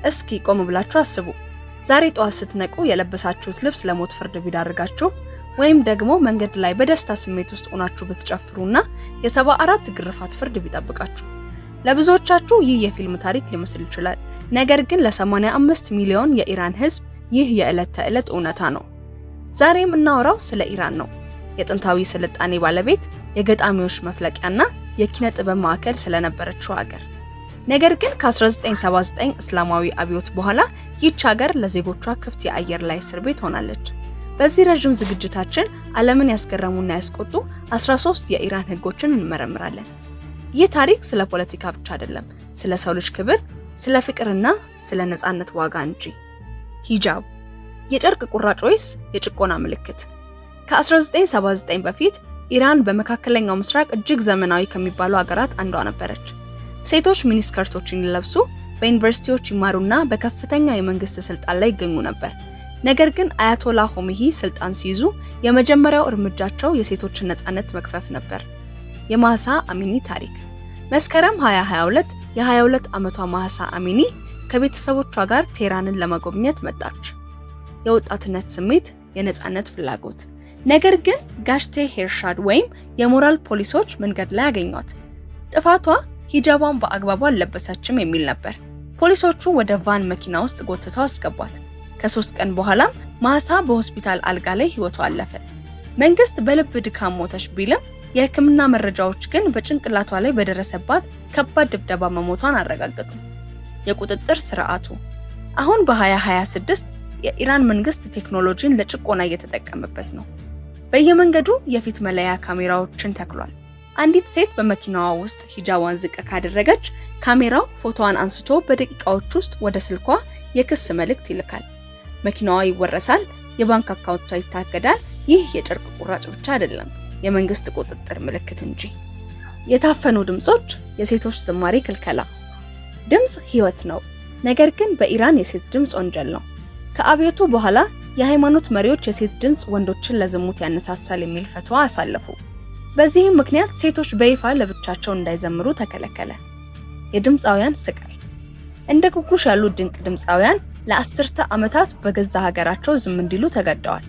እስኪ ቆም ብላችሁ አስቡ። ዛሬ ጠዋት ስትነቁ የለበሳችሁት ልብስ ለሞት ፍርድ ቢዳርጋችሁ ወይም ደግሞ መንገድ ላይ በደስታ ስሜት ውስጥ ሆናችሁ ብትጨፍሩና የ74 ግርፋት ፍርድ ቢጠብቃችሁ። ለብዙዎቻችሁ ይህ የፊልም ታሪክ ሊመስል ይችላል። ነገር ግን ለ85 ሚሊዮን የኢራን ሕዝብ ይህ የዕለት ተዕለት እውነታ ነው። ዛሬ የምናወራው ስለ ኢራን ነው። የጥንታዊ ስልጣኔ ባለቤት፣ የገጣሚዎች መፍለቂያና የኪነ ጥበብ ማዕከል ስለነበረችው ሀገር። ነገር ግን ከ1979 እስላማዊ አብዮት በኋላ ይህች ሀገር ለዜጎቿ ክፍት የአየር ላይ እስር ቤት ሆናለች። በዚህ ረዥም ዝግጅታችን ዓለምን ያስገረሙና ያስቆጡ 13 የኢራን ህጎችን እንመረምራለን። ይህ ታሪክ ስለ ፖለቲካ ብቻ አይደለም፣ ስለ ሰው ልጅ ክብር፣ ስለ ፍቅርና ስለ ነፃነት ዋጋ እንጂ። ሂጃብ፣ የጨርቅ ቁራጭ ወይስ የጭቆና ምልክት? ከ1979 በፊት ኢራን በመካከለኛው ምስራቅ እጅግ ዘመናዊ ከሚባሉ ሀገራት አንዷ ነበረች። ሴቶች miniskirt ኦችን ይለብሱ፣ በዩኒቨርሲቲዎች ይማሩና በከፍተኛ የመንግስት ስልጣን ላይ ይገኙ ነበር። ነገር ግን አያቶላ ሆሜኒ ስልጣን ሲይዙ የመጀመሪያው እርምጃቸው የሴቶችን ነፃነት መግፈፍ ነበር። የማህሳ አሚኒ ታሪክ። መስከረም 2022 የ22 ዓመቷ ማህሳ አሚኒ ከቤተሰቦቿ ጋር ቴህራንን ለመጎብኘት መጣች። የወጣትነት ስሜት፣ የነፃነት ፍላጎት። ነገር ግን ጋሽቴ ሄርሻድ ወይም የሞራል ፖሊሶች መንገድ ላይ አገኟት። ጥፋቷ ሂጃቧን በአግባቡ አልለበሰችም የሚል ነበር። ፖሊሶቹ ወደ van መኪና ውስጥ ጎትተው አስገቧት። ከ3 ቀን በኋላም ማህሳ በሆስፒታል አልጋ ላይ ህይወቷ አለፈ። መንግስት በልብ ድካም ሞተች ቢልም የሕክምና መረጃዎች ግን በጭንቅላቷ ላይ በደረሰባት ከባድ ድብደባ መሞቷን አረጋገጡ። የቁጥጥር ስርዓቱ። አሁን በ2026 የኢራን መንግስት ቴክኖሎጂን ለጭቆና እየተጠቀመበት ነው። በየመንገዱ የፊት መለያ ካሜራዎችን ተክሏል። አንዲት ሴት በመኪናዋ ውስጥ ሂጃቧን ዝቅ ካደረገች ካሜራው ፎቶዋን አንስቶ በደቂቃዎች ውስጥ ወደ ስልኳ የክስ መልእክት ይልካል። መኪናዋ ይወረሳል፣ የባንክ አካውንቷ ይታገዳል። ይህ የጨርቅ ቁራጭ ብቻ አይደለም፣ የመንግስት ቁጥጥር ምልክት እንጂ። የታፈኑ ድምጾች፣ የሴቶች ዝማሬ ክልከላ። ድምጽ ህይወት ነው። ነገር ግን በኢራን የሴት ድምጽ ወንጀል ነው። ከአብዮቱ በኋላ የሃይማኖት መሪዎች የሴት ድምጽ ወንዶችን ለዝሙት ያነሳሳል የሚል ፈትዋ አሳለፉ። በዚህም ምክንያት ሴቶች በይፋ ለብቻቸው እንዳይዘምሩ ተከለከለ። የድምፃውያን ስቃይ። እንደ ጉጉሽ ያሉ ድንቅ ድምፃውያን ለአስርተ ዓመታት በገዛ ሀገራቸው ዝም እንዲሉ ተገደዋል።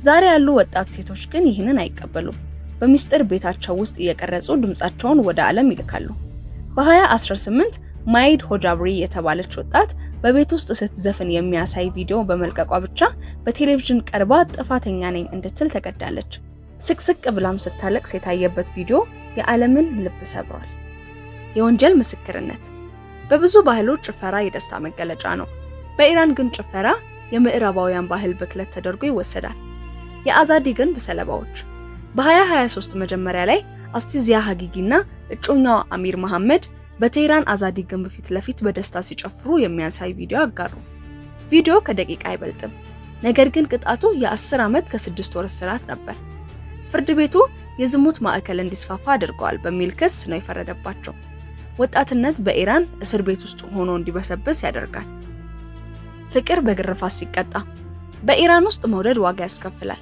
ዛሬ ያሉ ወጣት ሴቶች ግን ይህንን አይቀበሉም። በሚስጥር ቤታቸው ውስጥ እየቀረጹ ድምፃቸውን ወደ ዓለም ይልካሉ። በ2018 ማይድ ሆጃብሪ የተባለች ወጣት በቤት ውስጥ ስትዘፍን የሚያሳይ ቪዲዮ በመልቀቋ ብቻ በቴሌቪዥን ቀርባ ጥፋተኛ ነኝ እንድትል ተገዳለች። ስቅስቅ ብላም ስታለቅስ የታየበት ቪዲዮ የዓለምን ልብ ሰብሯል። የወንጀል ምስክርነት። በብዙ ባህሎች ጭፈራ የደስታ መገለጫ ነው። በኢራን ግን ጭፈራ የምዕራባውያን ባህል ብክለት ተደርጎ ይወሰዳል። የአዛዲ ግንብ ሰለባዎች። በ2023 መጀመሪያ ላይ አስቲዚያ ሀጊጊና እጮኛዋ አሚር መሐመድ በቴህራን አዛዲ ግንብ ፊት ለፊት በደስታ ሲጨፍሩ የሚያሳይ ቪዲዮ አጋሩ። ቪዲዮ ከደቂቃ አይበልጥም። ነገር ግን ቅጣቱ የ10 ዓመት ከ6 ወር እስራት ነበር። ፍርድ ቤቱ የዝሙት ማዕከል እንዲስፋፋ አድርገዋል በሚል ክስ ነው የፈረደባቸው። ወጣትነት በኢራን እስር ቤት ውስጥ ሆኖ እንዲበሰብስ ያደርጋል። ፍቅር በግርፋት ሲቀጣ። በኢራን ውስጥ መውደድ ዋጋ ያስከፍላል።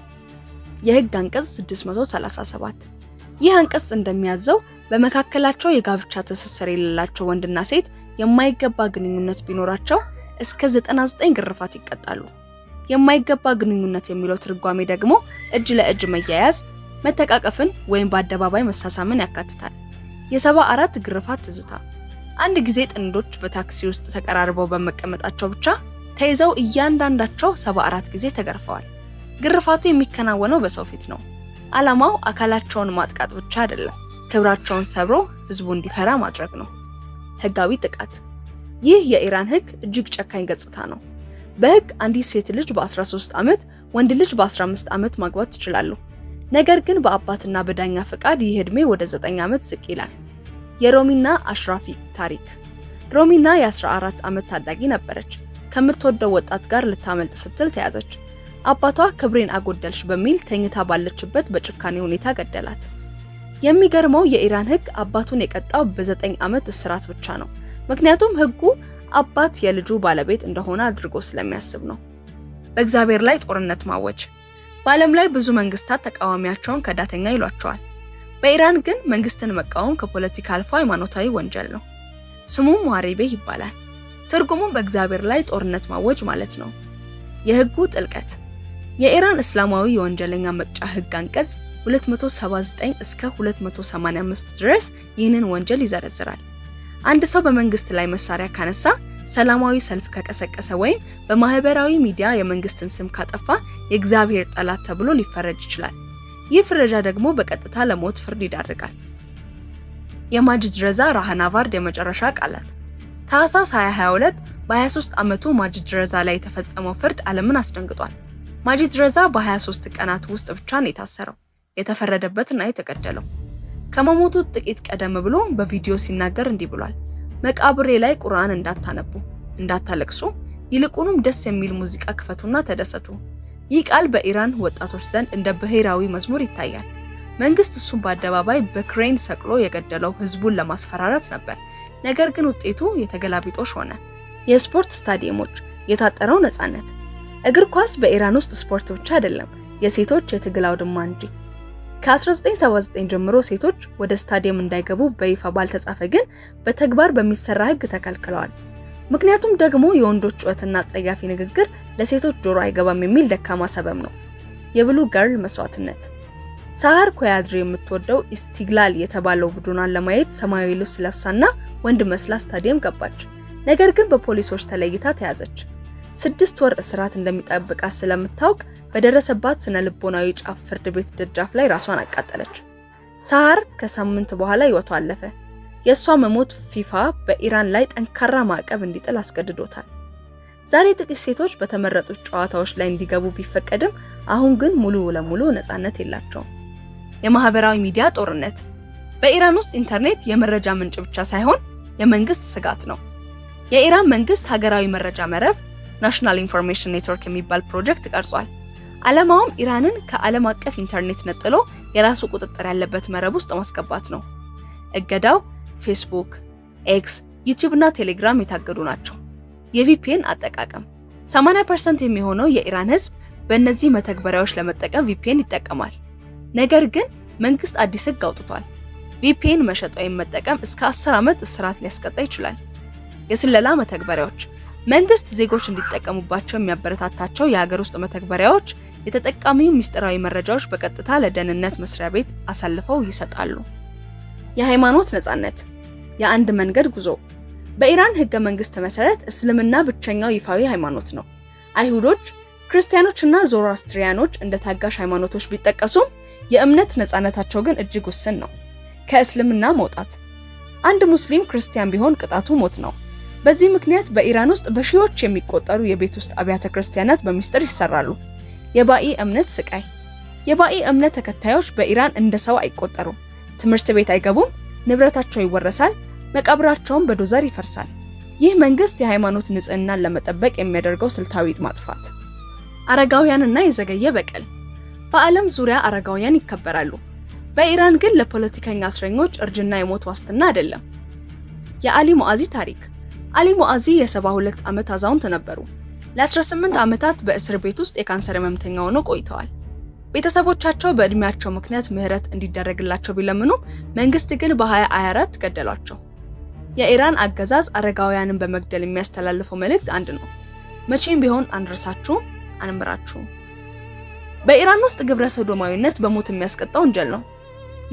የህግ አንቀጽ 637። ይህ አንቀጽ እንደሚያዘው በመካከላቸው የጋብቻ ትስስር የሌላቸው ወንድና ሴት የማይገባ ግንኙነት ቢኖራቸው እስከ 99 ግርፋት ይቀጣሉ። የማይገባ ግንኙነት የሚለው ትርጓሜ ደግሞ እጅ ለእጅ መያያዝ፣ መተቃቀፍን ወይም በአደባባይ መሳሳምን ያካትታል። የ74 ግርፋት ትዝታ። አንድ ጊዜ ጥንዶች በታክሲ ውስጥ ተቀራርበው በመቀመጣቸው ብቻ ተይዘው እያንዳንዳቸው 74 ጊዜ ተገርፈዋል። ግርፋቱ የሚከናወነው በሰው ፊት ነው። ዓላማው አካላቸውን ማጥቃት ብቻ አይደለም፣ ክብራቸውን ሰብሮ ህዝቡ እንዲፈራ ማድረግ ነው። ህጋዊ ጥቃት። ይህ የኢራን ህግ እጅግ ጨካኝ ገጽታ ነው። በህግ አንዲት ሴት ልጅ በ13 ዓመት፣ ወንድ ልጅ በ15 ዓመት ማግባት ይችላሉ። ነገር ግን በአባትና በዳኛ ፈቃድ ይህ ዕድሜ ወደ 9 ዓመት ዝቅ ይላል። የሮሚና አሽራፊ ታሪክ። ሮሚና የ14 ዓመት ታዳጊ ነበረች። ከምትወደው ወጣት ጋር ልታመልጥ ስትል ተያዘች። አባቷ ክብሬን አጎደልሽ በሚል ተኝታ ባለችበት በጭካኔ ሁኔታ ገደላት። የሚገርመው የኢራን ህግ አባቱን የቀጣው በ9 ዓመት እስራት ብቻ ነው። ምክንያቱም ህጉ አባት የልጁ ባለቤት እንደሆነ አድርጎ ስለሚያስብ ነው። በእግዚአብሔር ላይ ጦርነት ማወጅ። በዓለም ላይ ብዙ መንግስታት ተቃዋሚያቸውን ከዳተኛ ይሏቸዋል። በኢራን ግን መንግስትን መቃወም ከፖለቲካ አልፎ ሃይማኖታዊ ወንጀል ነው። ስሙም ሞሃሬቤህ ይባላል። ትርጉሙም በእግዚአብሔር ላይ ጦርነት ማወጅ ማለት ነው። የህጉ ጥልቀት። የኢራን እስላማዊ የወንጀለኛ መቅጫ ህግ አንቀጽ 279 እስከ 285 ድረስ ይህንን ወንጀል ይዘረዝራል። አንድ ሰው በመንግስት ላይ መሳሪያ ካነሳ፣ ሰላማዊ ሰልፍ ከቀሰቀሰ ወይም በማህበራዊ ሚዲያ የመንግስትን ስም ካጠፋ የእግዚአብሔር ጠላት ተብሎ ሊፈረጅ ይችላል። ይህ ፍረጃ ደግሞ በቀጥታ ለሞት ፍርድ ይዳርጋል። የማጂድ ረዛ ራህናቫርድ የመጨረሻ ቃላት። ታህሳስ 2022 በ23 ዓመቱ ማጂድ ረዛ ላይ የተፈጸመው ፍርድ ዓለምን አስደንግጧል። ማጂድ ረዛ በ23 ቀናት ውስጥ ብቻ ነው የታሰረው፣ የተፈረደበትና የተገደለው። ከመሞቱ ጥቂት ቀደም ብሎ በቪዲዮ ሲናገር እንዲህ ብሏል። "መቃብሬ ላይ ቁርአን እንዳታነቡ፣ እንዳታለቅሱ፣ ይልቁንም ደስ የሚል ሙዚቃ ክፈቱና ተደሰቱ።" ይህ ቃል በኢራን ወጣቶች ዘንድ እንደ ብሔራዊ መዝሙር ይታያል። መንግስት እሱን በአደባባይ በክሬን ሰቅሎ የገደለው ህዝቡን ለማስፈራራት ነበር። ነገር ግን ውጤቱ የተገላቢጦሽ ሆነ። የስፖርት ስታዲየሞች፣ የታጠረው ነፃነት። እግር ኳስ በኢራን ውስጥ ስፖርት ብቻ አይደለም፣ የሴቶች የትግል አውድማ እንጂ። ከ1979 ጀምሮ ሴቶች ወደ ስታዲየም እንዳይገቡ በይፋ ባልተጻፈ ግን በተግባር በሚሰራ ህግ ተከልክለዋል። ምክንያቱም ደግሞ የወንዶች ጩኸትና አጸያፊ ንግግር ለሴቶች ጆሮ አይገባም የሚል ደካማ ሰበብ ነው። የ Blue Girl መስዋዕትነት። ሳሃር ኮያድሪ የምትወደው ኢስቲግላል የተባለው ቡድኗን ለማየት ሰማያዊ ልብስ ለብሳና ወንድ መስላ ስታዲየም ገባች። ነገር ግን በፖሊሶች ተለይታ ተያዘች። 6 ወር እስራት እንደሚጠብቃት ስለምታውቅ በደረሰባት ስነ ልቦናዊ ጫና ፍርድ ቤት ደጃፍ ላይ ራሷን አቃጠለች። ሳሃር ከሳምንት በኋላ ህይወቷ አለፈ። የእሷ መሞት ፊፋ በኢራን ላይ ጠንካራ ማዕቀብ እንዲጥል አስገድዶታል። ዛሬ ጥቂት ሴቶች በተመረጡት ጨዋታዎች ላይ እንዲገቡ ቢፈቀድም አሁን ግን ሙሉ ለሙሉ ነፃነት የላቸውም። የማህበራዊ ሚዲያ ጦርነት። በኢራን ውስጥ ኢንተርኔት የመረጃ ምንጭ ብቻ ሳይሆን የመንግስት ስጋት ነው። የኢራን መንግስት ሀገራዊ መረጃ መረብ፣ National Information Network የሚባል ፕሮጀክት ቀርጿል። ዓላማውም ኢራንን ከዓለም አቀፍ ኢንተርኔት ነጥሎ የራሱ ቁጥጥር ያለበት መረብ ውስጥ ማስገባት ነው። እገዳው ፌስቡክ፣ ኤክስ፣ ዩቲዩብ እና ቴሌግራም የታገዱ ናቸው። የ VPN አጠቃቀም። 80% የሚሆነው የኢራን ህዝብ በእነዚህ መተግበሪያዎች ለመጠቀም VPN ይጠቀማል። ነገር ግን መንግስት አዲስ ህግ አውጥቷል። VPN መሸጥ ወይም መጠቀም እስከ 10 ዓመት እስራት ሊያስቀጣ ይችላል። የስለላ መተግበሪያዎች። መንግስት ዜጎች እንዲጠቀሙባቸው የሚያበረታታቸው የሀገር ውስጥ መተግበሪያዎች የተጠቃሚው ምስጢራዊ መረጃዎች በቀጥታ ለደህንነት መስሪያ ቤት አሳልፈው ይሰጣሉ። የሃይማኖት ነጻነት፣ የአንድ መንገድ ጉዞ። በኢራን ህገ መንግስት መሰረት እስልምና ብቸኛው ይፋዊ ሃይማኖት ነው። አይሁዶች፣ ክርስቲያኖች እና ዞሮአስትሪያኖች እንደ ታጋሽ ሃይማኖቶች ቢጠቀሱም የእምነት ነጻነታቸው ግን እጅግ ውስን ነው። ከእስልምና መውጣት። አንድ ሙስሊም ክርስቲያን ቢሆን ቅጣቱ ሞት ነው። በዚህ ምክንያት በኢራን ውስጥ በሺዎች የሚቆጠሩ የቤት ውስጥ አብያተ ክርስቲያናት በሚስጥር ይሰራሉ። የባኢ እምነት ስቃይ። የባኢ እምነት ተከታዮች በኢራን እንደ ሰው አይቆጠሩም። ትምህርት ቤት አይገቡም፣ ንብረታቸው ይወረሳል፣ መቃብራቸውን በዶዘር ይፈርሳል። ይህ መንግስት የሃይማኖት ንጽህናን ለመጠበቅ የሚያደርገው ስልታዊ ማጥፋት። አረጋውያንና የዘገየ በቀል። በዓለም ዙሪያ አረጋውያን ይከበራሉ። በኢራን ግን ለፖለቲከኛ እስረኞች እርጅና የሞት ዋስትና አይደለም። የአሊ ሙአዚ ታሪክ። አሊ ሙአዚ የ72 ዓመት አዛውንት ነበሩ። ለ18 ዓመታት በእስር ቤት ውስጥ የካንሰር ህመምተኛ ሆነው ቆይተዋል። ቤተሰቦቻቸው በእድሜያቸው ምክንያት ምህረት እንዲደረግላቸው ቢለምኑ መንግስት ግን በ2024 ገደሏቸው። የኢራን አገዛዝ አረጋውያንን በመግደል የሚያስተላልፈው መልእክት አንድ ነው። መቼም ቢሆን አንረሳችሁም፣ አንምራችሁም። በኢራን ውስጥ ግብረ ሰዶማዊነት በሞት የሚያስቀጣ ወንጀል ነው።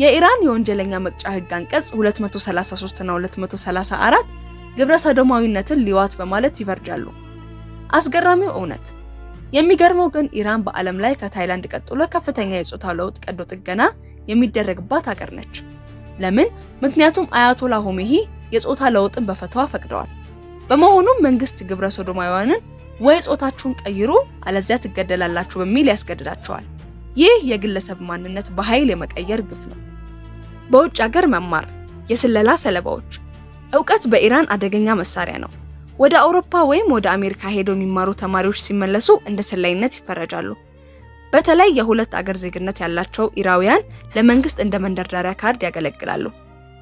የኢራን የወንጀለኛ መቅጫ ህግ አንቀጽ 233 እና 234 ግብረ ሰዶማዊነትን ሊዋት በማለት ይፈርጃሉ። አስገራሚው እውነት። የሚገርመው ግን ኢራን በዓለም ላይ ከታይላንድ ቀጥሎ ከፍተኛ የጾታ ለውጥ ቀዶ ጥገና የሚደረግባት ሀገር ነች። ለምን? ምክንያቱም አያቶላ ሆሜኒ የጾታ ለውጥን በፈትዋ ፈቅደዋል። በመሆኑም መንግስት ግብረ ሰዶማውያንን ወይ ጾታችሁን ቀይሩ አለዚያ ትገደላላችሁ በሚል ያስገድዳቸዋል። ይህ የግለሰብ ማንነት በኃይል የመቀየር ግፍ ነው። በውጭ ሀገር መማር፣ የስለላ ሰለባዎች። እውቀት በኢራን አደገኛ መሳሪያ ነው። ወደ አውሮፓ ወይም ወደ አሜሪካ ሄደው የሚማሩ ተማሪዎች ሲመለሱ እንደ ሰላይነት ይፈረጃሉ። በተለይ የሁለት አገር ዜግነት ያላቸው ኢራውያን ለመንግስት እንደ መንደርደሪያ ካርድ ያገለግላሉ።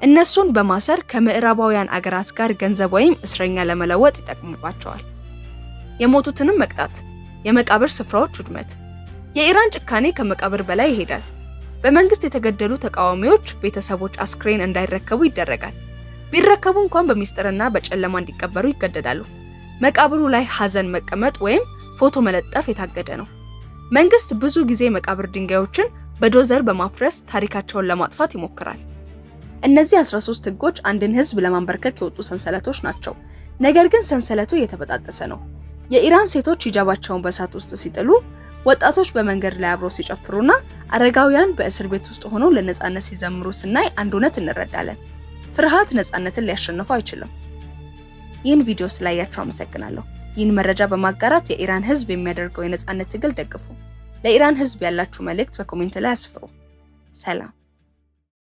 እነሱን በማሰር ከምዕራባውያን አገራት ጋር ገንዘብ ወይም እስረኛ ለመለወጥ ይጠቅሙባቸዋል። የሞቱትንም መቅጣት፣ የመቃብር ስፍራዎች ውድመት። የኢራን ጭካኔ ከመቃብር በላይ ይሄዳል። በመንግስት የተገደሉ ተቃዋሚዎች ቤተሰቦች አስክሬን እንዳይረከቡ ይደረጋል። ቢረከቡ እንኳን በሚስጥርና በጨለማ እንዲቀበሩ ይገደዳሉ። መቃብሩ ላይ ሐዘን መቀመጥ ወይም ፎቶ መለጠፍ የታገደ ነው። መንግስት ብዙ ጊዜ መቃብር ድንጋዮችን በዶዘር በማፍረስ ታሪካቸውን ለማጥፋት ይሞክራል። እነዚህ 13 ህጎች አንድን ህዝብ ለማንበርከክ የወጡ ሰንሰለቶች ናቸው። ነገር ግን ሰንሰለቱ እየተበጣጠሰ ነው። የኢራን ሴቶች ሂጃባቸውን በእሳት ውስጥ ሲጥሉ፣ ወጣቶች በመንገድ ላይ አብረው ሲጨፍሩና አረጋውያን በእስር ቤት ውስጥ ሆነው ለነጻነት ሲዘምሩ ስናይ አንድ እውነት እንረዳለን። ፍርሃት ነጻነትን ሊያሸንፈው አይችልም። ይህን ቪዲዮ ስላያችሁ አመሰግናለሁ። ይህን መረጃ በማጋራት የኢራን ህዝብ የሚያደርገው የነጻነት ትግል ደግፉ። ለኢራን ህዝብ ያላችሁ መልእክት በ comment ላይ አስፍሩ። ሰላም።